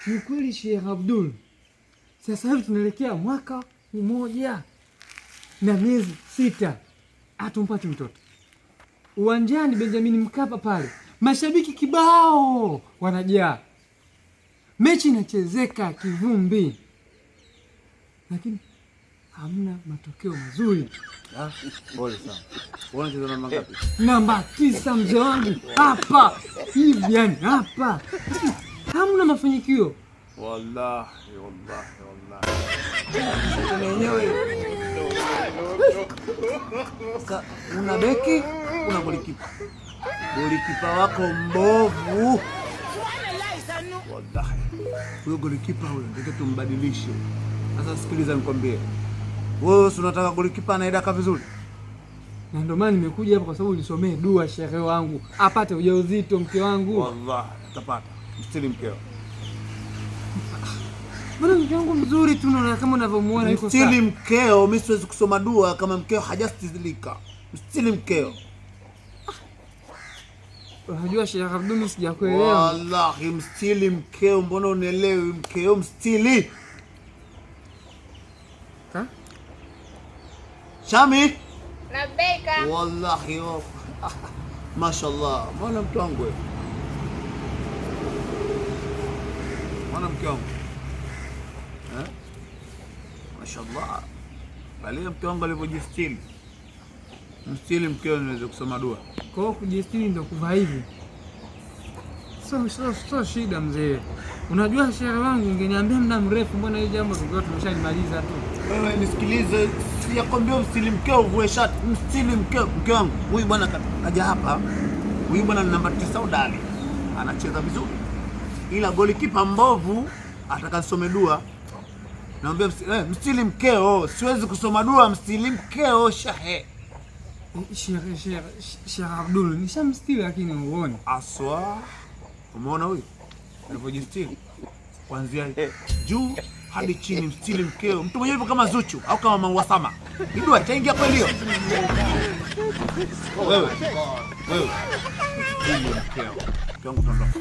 Kiukweli Sheikh Abdul, sasa hivi tunaelekea mwaka mmoja na miezi 6 hatumpati mtoto. Uwanjani Benjamin Mkapa pale mashabiki kibao wanajaa, mechi inachezeka kivumbi, lakini hamna matokeo mazuri. Ah, pole sana. Wewe unacheza namba ngapi? Namba 9 mzee wangu, hapa hivi yani hapa hamna mafanikio. Wallahi, wallahi, wallahi. Mwenyewe una beki, una golikipa. Golikipa wako mbovu. Wallahi. Huyo golikipa huyo ndio tumbadilishe. Sasa sikiliza nikwambie. Wewe si unataka golikipa anaedaka vizuri? Na ndio maana nimekuja hapa kwa sababu nisomee dua shehe wangu apate ujauzito mke wangu. Wallahi atapata. Mstili mkeo. Mbona mke wangu mzuri tu naona kama unavyomuona yuko sawa. Mstili mkeo, mimi siwezi kusoma dua kama mkeo hajastilika. Mstili mkeo. Unajua Sheikh Abdul, mimi sijakuelewa. Wallahi mstili mkeo, mbona unielewi? Mkeo mstili. Ha? Shami? Labbaika. Wallahi. Mashallah. Mbona mtu wangu wewe? Mbona mke wangu? Eh? Mashallah. Angalia mke wangu alivyojistili. Mstili mkeo niweze kusoma dua. Kwa hiyo kujistili ndio kuvaa hivi. So shida mzee. Unajua shehe wangu, ungeniambia muda mrefu, mbona hii jambo tungekuwa tumeshalimaliza tu. Wewe nisikilize, sijakwambia mstili mkeo uvue shati, mstili mkeo. Mke wangu huyu bwana kaja hapa. Huyu bwana ni namba 9 udali. Anacheza vizuri. Ila golikipa mbovu atakasome dua. Naambia mstili mkeo, siwezi kusoma dua, mstili mkeo shahe. Sheikh Abdul, nishamstili lakini uone. Aswa. Umeona huyu alipojistiri kuanzia juu hadi chini, mstili mkeo. Mtu mwenyewe yupo kama Zuchu au kama Mauasama. Idua itaingia kweli hiyo? Wewe, wewe. Mstili mkeo. Mke wangu tondoka.